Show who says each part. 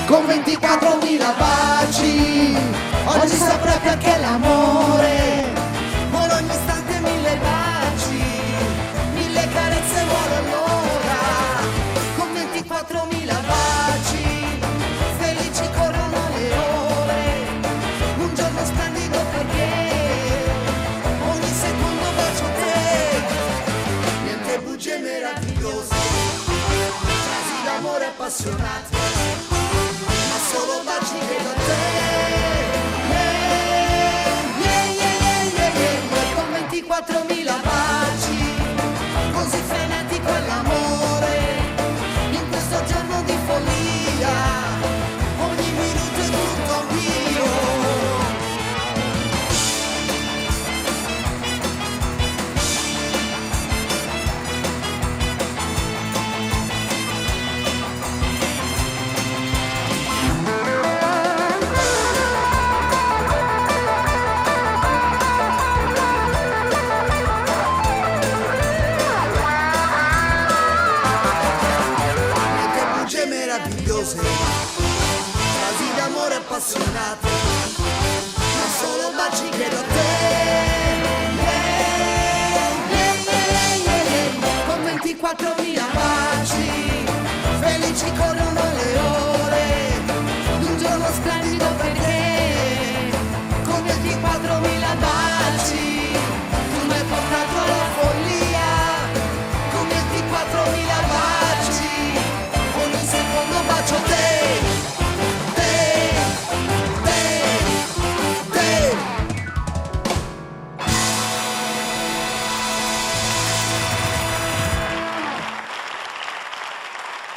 Speaker 1: Con 24.000 baci, oggi saprai perché l'amore. Vuole ogni istante mille baci, mille carezze vuole allora. Con 24.000 baci, felici corrono le ore. Un giorno splendido perché ogni secondo bacio te. Niente bugie meravigliose, frasi d'amore appassionate, ma solo baci che da te. Yeah, yeah, yeah, yeah, yeah, yeah. Con 24.000 baci.